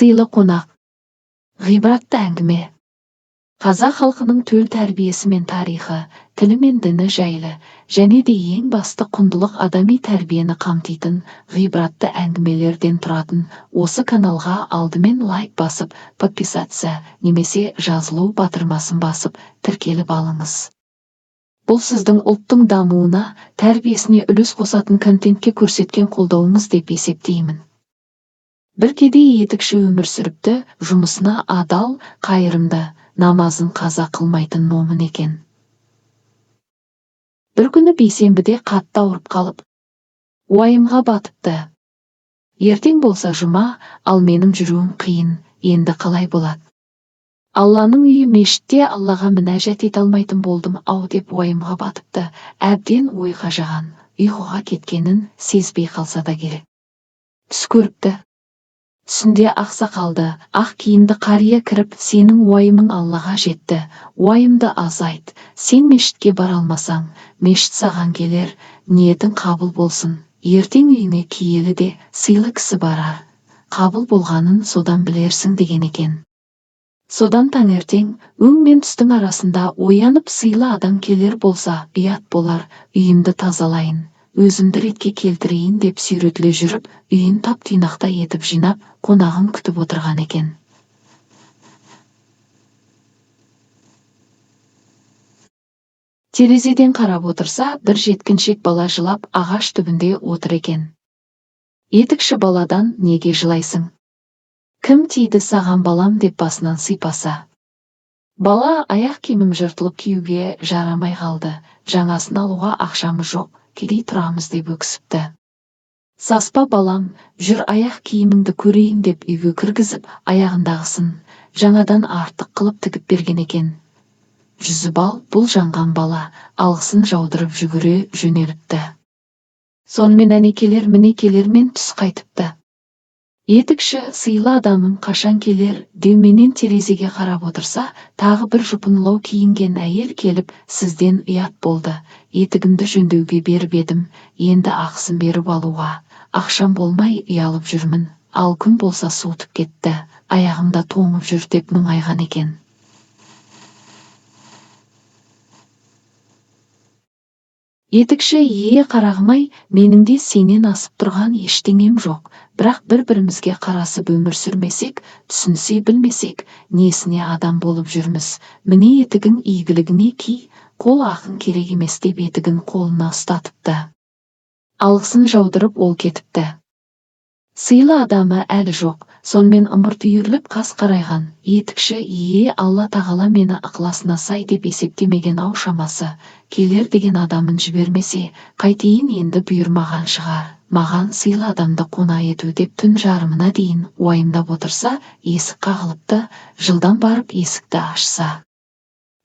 Сыйлы қонақ. Ғибратты әңгіме. Қазақ халқының төл тәрбиесі мен тарихы, тілі мен діні жайлы, және де ең басты құндылық адами тәрбиені қамтитын ғибратты әңгімелерден тұратын осы каналға алдымен лайк басып, подписаться немесе жазылу батырмасын басып, тіркеліп алыңыз. Бұл сіздің ұлттың дамуына, тәрбиесіне үлес қосатын контентке көрсеткен қолдауыңыз деп есептеймін. Бір кедей етікші өмір сүріпті, жұмысына адал, қайырымды, намазын қаза қылмайтын момын екен. Бір күні бейсенбіде қатты ауырып қалып, уайымға батыпты. Ертең болса жұма, ал менің жүруім қиын, енді қалай болады? Алланың үйі мешітте Аллаға мінәжат ете алмайтын болдым ау деп уайымға батыпты, әбден ойға жаған, ұйқыға кеткенін сезбей қалса да керек. Түс көріпті. Түсінде ақ сақалды, ақ киімді қария кіріп, сенің уайымың Аллаға жетті, уайымды азайт, сен мешітке бара алмасаң, мешіт саған келер, ниетің қабыл болсын, ертең үйіңе киелі де сыйлы кісі барар, қабыл болғанын содан білерсің деген екен. Содан таңертең өң мен түстің арасында оянып сыйлы адам келер болса, ұят болар, үйімді тазалайын, өзімді ретке келтірейін деп сүйретіле жүріп, үйін тап-тұйнақтай етіп жинап, қонағын күтіп отырған екен. Терезеден қарап отырса, бір жеткіншек бала жылап ағаш түбінде отыр екен. Етікші баладан неге жылайсың? Кім тиді саған балам деп басынан сипаса. Бала аяқ киімім жыртылып киюге жарамай қалды, жаңасын алуға ақшамыз жоқ, кедей тұрамыз деп өксіпті. Саспа балам, жүр аяқ киіміңді көрейін деп үйге кіргізіп, аяғындағысын жаңадан артық қылып тігіп берген екен. Жүзі бал, бұл жанған бала, алғысын жаудырып жүгіре жөнеліпті. Сонымен әне келер, міне келермен түс қайтыпты. Етікші сыйлы адамым қашан келер деуменен терезеге қарап отырса, тағы бір жұпынылау киінген әйел келіп, сізден ұят болды, етігімді жөндеуге беріп едім, енді ақысын беріп алуға, ақшам болмай ұялып жүрмін, ал күн болса суытып кетті, аяғым да тоңып жүр деп мұңайған екен. Етікші ие қарағым-ай, менің де сенен асып тұрған ештеңем жоқ, бірақ бір-бірімізге қарасып өмір сүрмесек, түсінсе білмесек, несіне адам болып жүрміз, міне етігің игілігіне ки, қол ақың керек емес деп етігін қолына ұстатыпты. Алғысын жаудырып ол кетіпті. Сыйлы адамы әлі жоқ, сонымен ымырт үйіріліп қас қарайған, етікші ие Алла тағала мені ықыласына сай деп есептемеген ау шамасы, келер деген адамын жібермесе, қайтейін енді бұйырмаған шығар, маған сыйлы адамды қона ету деп түн жарымына дейін уайымдап отырса, есік қағылыпты, жылдам барып есікті ашса.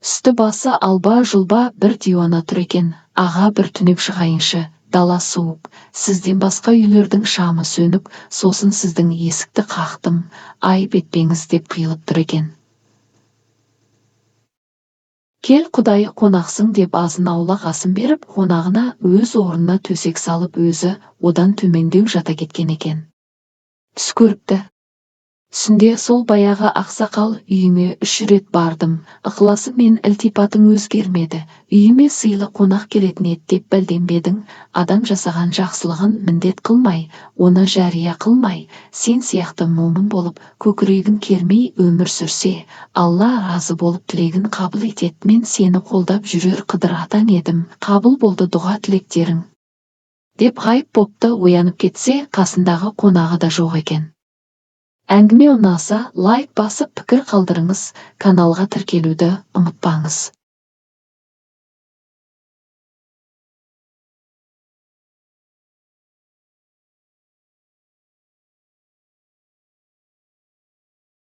Үсті басы алба-жұлба бір диуана тұр екен, аға бір түнеп шығайыншы, дала суық, сізден басқа үйлердің шамы сөніп, сосын сіздің есікті қақтым, айып етпеңіз деп қиылып тұр екен. Кел құдайы қонақсың деп азын аулақ асын беріп, қонағына өз орнына төсек салып өзі одан төмендеу жата кеткен екен. Түс көріпті. Түсінде сол баяғы ақсақал үйіңе 3 рет бардым, ықыласым мен ілтипатың өзгермеді, үйіме сыйлы қонақ келетін еді деп бәлденбедің, адам жасаған жақсылығын міндет қылмай, оны жария қылмай, сен сияқты момын болып, көкірегін кермей өмір сүрсе, Алла разы болып тілегін қабыл етеді, мен сені қолдап жүрер қыдыр атаң едім, қабыл болды дұға тілектерің. Деп ғайып бопты, оянып кетсе, қасындағы қонағы да жоқ екен. Әңгіме ұнаса, лайк басып пікір қалдырыңыз, каналға тіркелуді ұмытпаңыз.